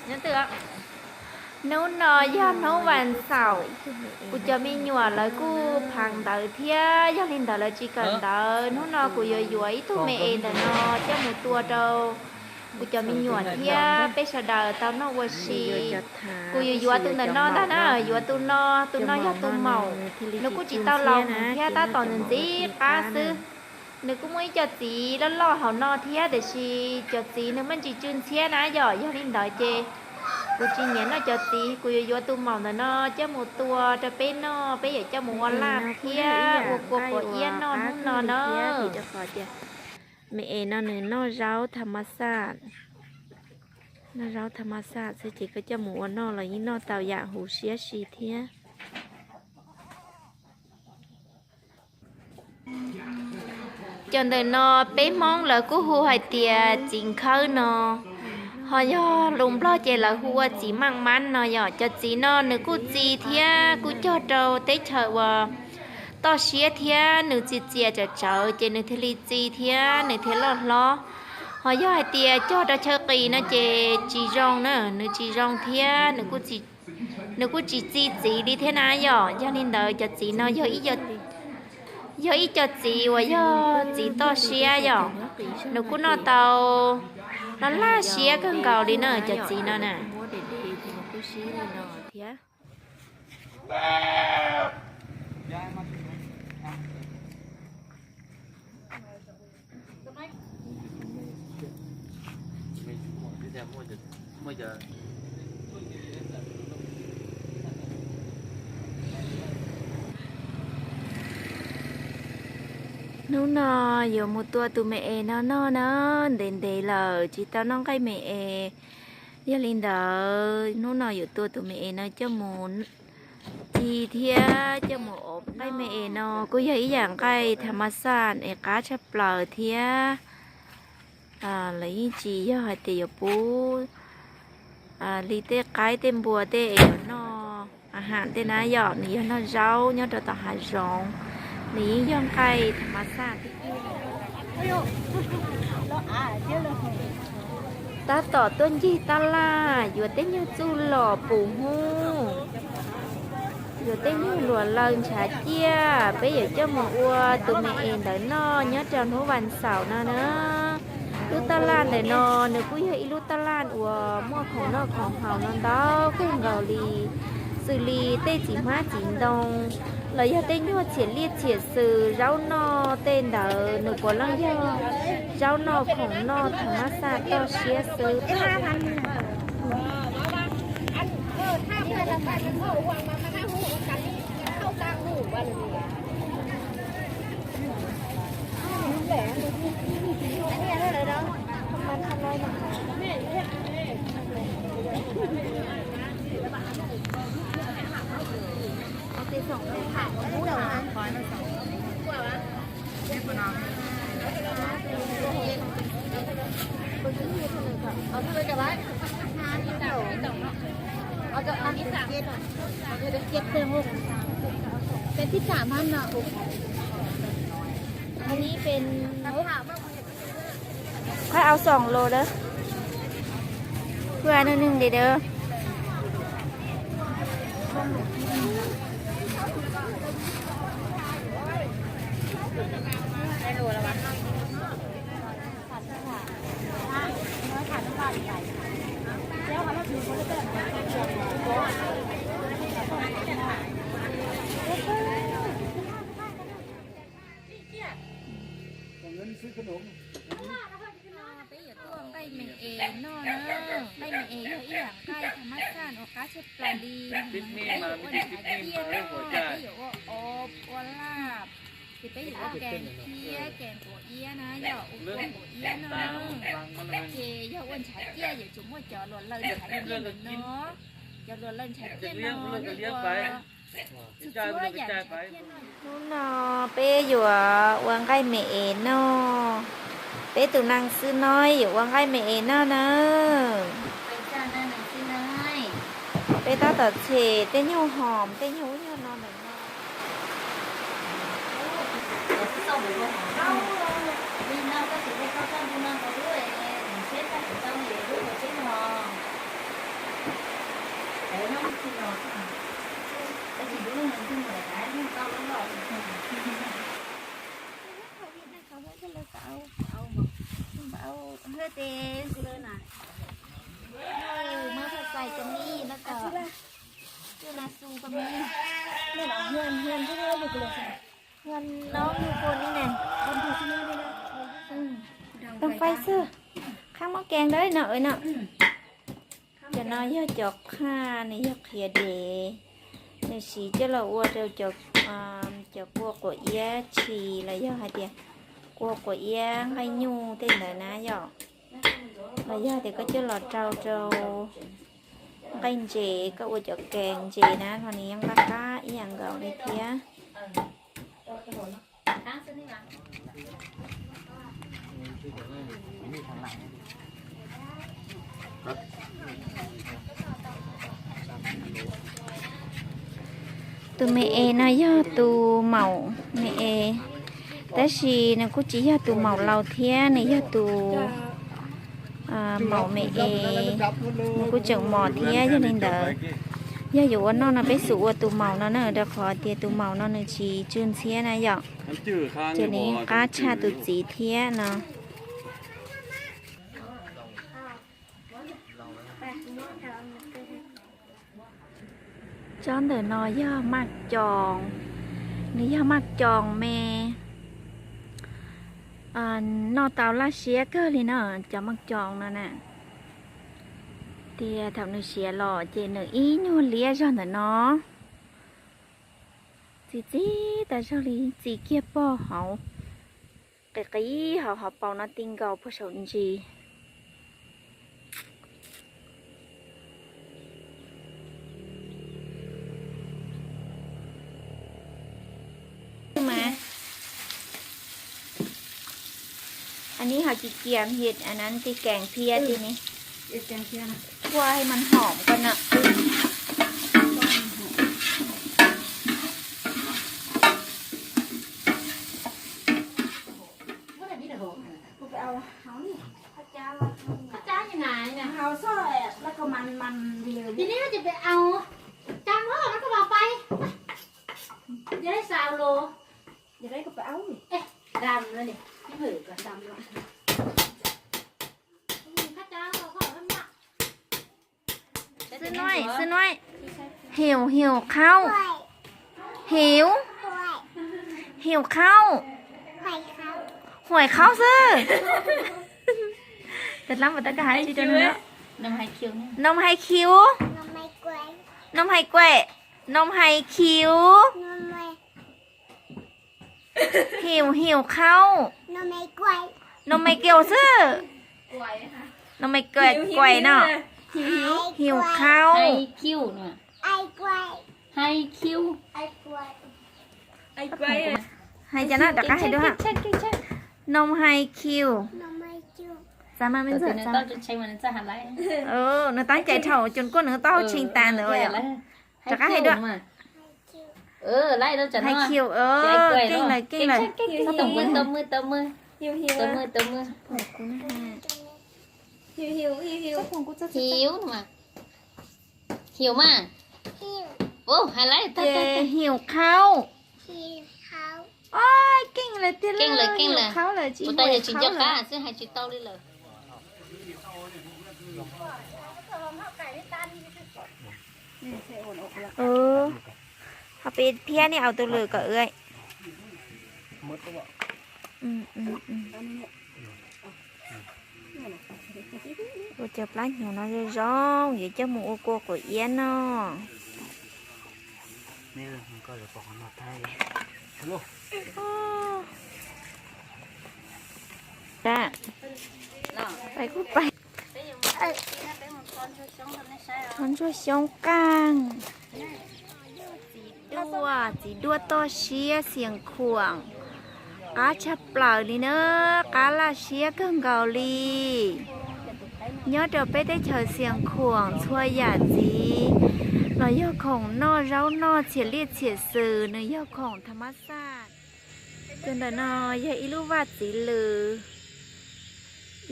Nyob twg? Hnub no yog hnub vas xaum, kuv cov me nyuam lawv kuj phav ntawv thiab, yog li ntawd lawv tsis kawm ntawv. Hnub no kuv yuav yuav ib tug me es ntawm no coj mus tua rau kuv cov me nyuam thiab peb sawv daws tau noj ua si. Kuv yuav yuav tus ntawm no ntag na, yuav tus no, tus no yog tus maum, nws kuj tsis tau laus heev thiab, tab tom ntxim ntxim qab xwb. Nws kuj muaj ib co txiv loj loj hauv no thiab, tiam sis cov txiv nws muaj ntsis tsw ntxhiab na yom. Yog li ntawd ces kuv tsis nyiam noj cov txiv, kuv yuav yuav tus maum ntawm no coj mus tua rau peb noj, peb yuav coj mus ua laj thiab ua kua pos iab noj hnub no na. Me es no nws noj zaub tha ma xaj, noj zaub tha ma xaj xwb ces koj coj mus ua noj los yeej noj tau yam huv siab si thiab. Cov ntawm no peb Hmoob lawv kuj hu hais tias txiv nkhawb no, ho yog lus Nplog ces lawv hu ua txiv maj mab no yom. Cov txiv no nws kuj txi thiab kuj cog rau teb chaws uas toj siab thiab nws txias txias tsawv tsawv ces nws thiaj li txi thiab nws thiaj loj hlob. Ho yog hais tias cog rau chaw qis no ces tsis zoo na, nws tsis zoo thiab nws kuj tsis txi txiv li thiab na yom. Yog li ntawd cov txiv no yog ib co txiv uas yog txiv toj siab yom, nws kuj noj tau laj laj siab kawg nkaus li na cov txiv no na. Hnub no yuav mus tua tus me es no noj na, ntev ntev lawm tsis tau noj nqaij me es. Yog li ntawd hnub no yuav tua tus me es no coj mus ci thiab coj mus ua nqaij me es no kuj yog ib yam nqaij tha ma xaj es qab tshaj plaws thiab. Lawv yeej tsis yog hais tias yuav pub li tej qaib tej npua tej es yuav noj a ham tej na yom, nws yog noj zaub nyob rau tom hav zoov, nws yeej yog nqaij tha ma xaj tiag tiag. Tab tom tuaj ncig taj laj yuav tej nyuag txuj lom pum hub, yuav tej nyuag luam laws ntshav ciaj, peb yuav coj mus ua tus me es ntawd noj nyob rau hnub vas xaum no na. Lub taj laj ntawm no nws kuj yog ib lub taj laj uas muaj khoom noj khoom haus no ntau kawg nkaus li, xws li tej txiv hmab txiv ntoo los yog tej nyuag txhiam liaj txhiam xws, zaub noj tej ntawd nws puav leej yog zaub noj khoom noj tha ma xaj toj siab xwb.อันนี้เป็น ค่อยเอาสองโลเด้อ เพื่อหนึ่งเด้อ Peb yuav tuaj nqaij me es noj na. Nqaij me es yog ib yam nqaij tha ma xaj uas qab tshaj plaws li. Peb yuav ua ntshav ciaj noj, peb yuav ua ob ua laj, ces peb yuav ua kees thiab kees quav iab na, yog ua kua quav iab noj na. Ces yog ua ntshav ciaj yuav tsum muaj cov luam laws ntshav ciaj ntawm no, cov luam laws ntshav ciaj no ua Hnub no peb yuav ua nqaij me es noj. Peb tus neeg xwb no yuav ua nqaij me es noj na. Peb tab tom tshem tej nyuag hom tej nyuag ub nyuag no ntawm no. Noj yug pua li ne. Tau fais xwb. Qhab mab kees dawb no no. Cov no yog cov qhaj, nws yog qhiav dev, nws siv coj los ua rau cov, cov kua quav iab tshis los yog hais tias kua quav iab nqaij nyuj tej ntawd na yom. Los yog tias koj coj los rau rau nqaij ntses, koj ua cov kees ntses na los nws yeej nqaj qab ib yam nkaus li thiab. Tus me es no yog tus maum me es, tab sis nws kuj tsis yog tus maum laus thiab, nws yog tus maum me es, nws kuj tseem mos thiab. Yog li ntawd, yog yuav ua noj no peb xub ua tus maum no na, rau qhov tias tus maum no nws tsis tsw ntxhiab na yom. Ces nws yeej qab tshaj tus txiv thiab no. Tsob ntawm no yog maj coos, nws yog maj coos me, noj tau laj siab kawg li na, cov maj coos no na. Tias thaum nws siav los ces nws ib nyuag liab zog ntawm no, txi txib tas zog li, txi kiag pog hauv, qis qis hauv hauv paus no ti nkaus puag saum ntsis. Mas, anv ni hais cia kiam hit anv ti kees thiab ti ni, ua mas hom ko na. Xwb nuav, xwb nuav. Hiu, hiu khaub. Hiu. Hiu khaub. Huam khaub xwb. Noo hais khiu. Noo hais kuam. Noo hais khiu. Hiu, hiu khaub. Noo me kiu xwb. Noo me kuam no. Hiu khaub. Hais cas no rov qab hais dua. Noo hais khiu. Xav mas me ntxuag, nws tab cai thaum cun kuaj nws tau tshee tas ntawd. Rov qab hais dua. Hais khiu, keej lawm, keej lawm. Hiu mas. Ces hiu khaub. Keej lawm tiag, keej lawm, keej lawm. Hiu khaub lawm, tsis huam khaub lawm. Ho peb thiab nej aus tus lwm kom. Ua cov plab hnyuv no zoo zoo, yuav coj mus ua kua quav iab noj. Pais kuj pais. Txhob ntsuag xyoob qaaj. Txiv duaj, txiv duaj toj siab Xias Khuam. Qab tshaj plaws li na, qab laj siab kawg nkaus li. Nyob rau peb teb chaws Xias Khuam txhua yam ntxiv los yog khoom noj zaub noj txhiam liaj txhiam xws, nws yog khoom tha mab xaj. Tus ntawm no yog ib lub vaj txiv lws,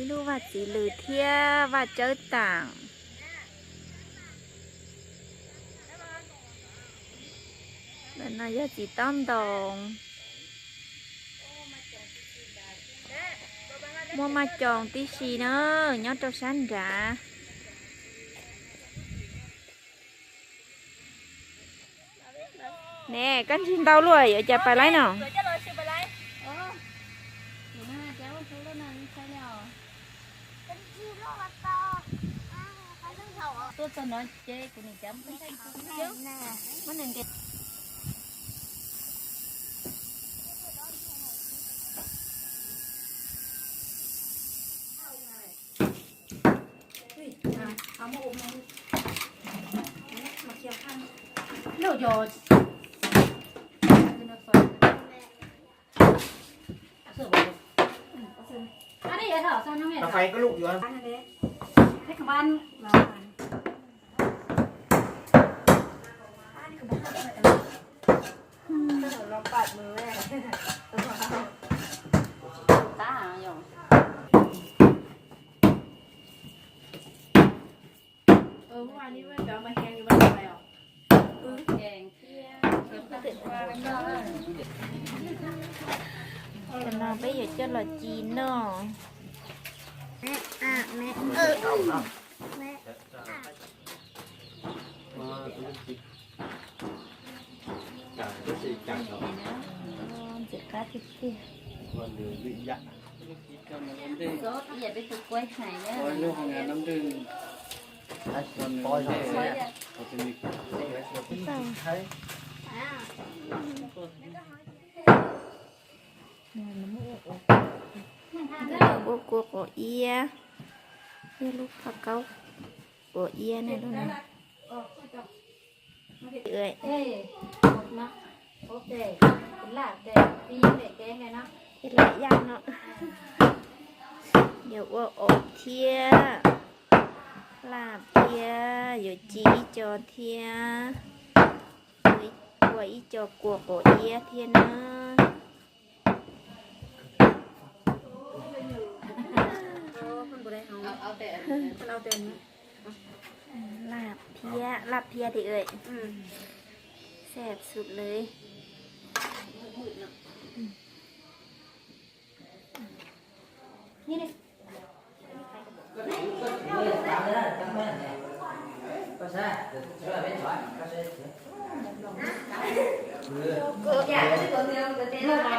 ib lub vaj txiv lws thiab vaj tsawb taam. No yog txiv taub ntoos, muaj maj coos tib si na, nyob rau sab nrad. Ne, koj ntsig ntau luaj, yuav cas pais laib no? Cov no peb yuav coj los ci noj. Ntxim qab tiag tiag. Ua kua quav iab, thiab lub phaj kaub quav iab ne. Lam yaj no, yuav ua ob thiab, laj thiab, yuav ci ib co thiab, ua ib co kua quav iab thiab na. Laj thiab, laj thiab thiab, xab xum lawm.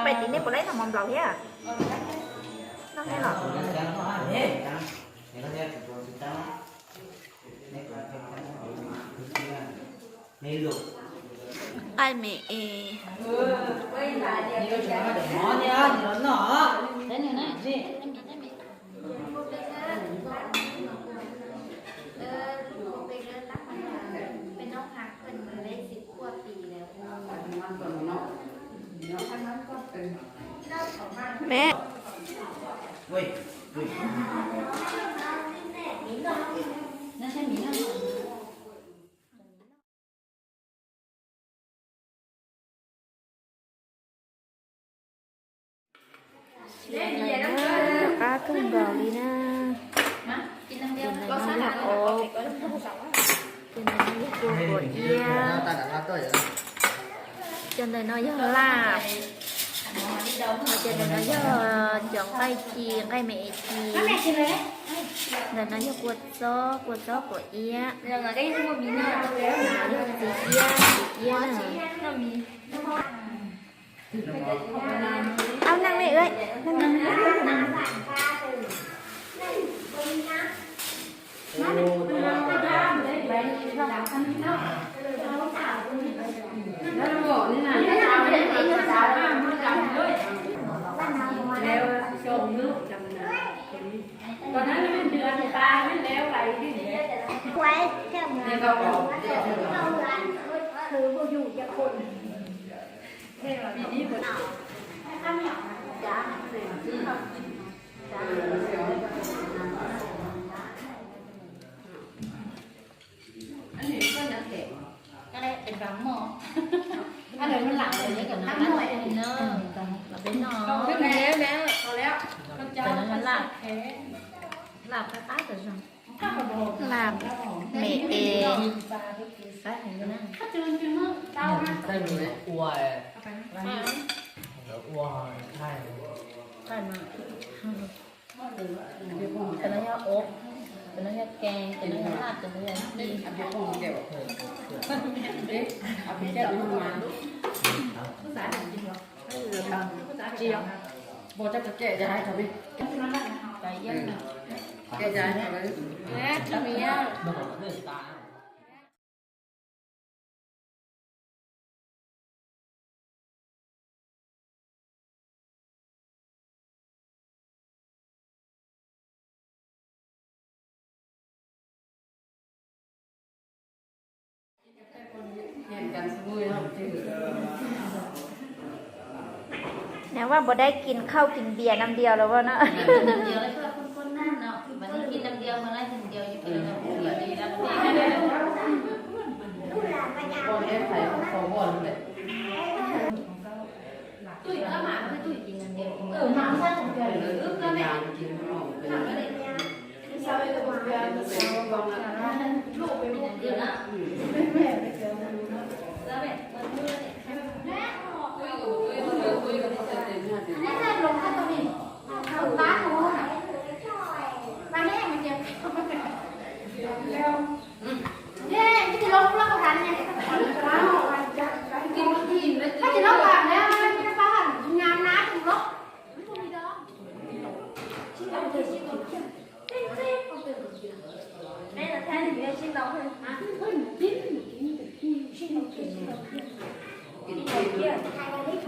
Pais tim nej puas laib noj mov nplaum thiab? Noj thiab los? Nqaij me es. Me. Qab kawg nkaus li na. Ces ntawm no yog ob, ces ntawm no yog kua quav iab, ces ntawm no yog laj, ces ntawm no yog cov nqaij ci, nqaij me es ci, ntawm no yog kua txob, kua txob quav iab, yog txiv iab, txiv iab na. Au, neeg ne, neeg ne. Laj me es. Ua, ua, cov no yog ub, cov no yog keeg, cov no yog laj, cov no yog ci. Nws vaj puas dai kis khau kis npias nas dias los vaj no.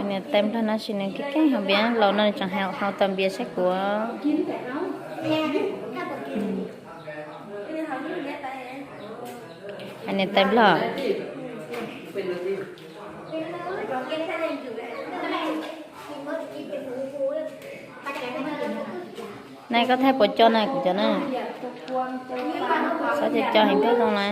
Niam tais nplog no sis nws keej keej haus npias, laus no nws tseem haus tau npias saib kuv. Niam tais nplog. Nai koj thaij puas coj na kuv cov na. Xav cov cov heev thiab zoo na.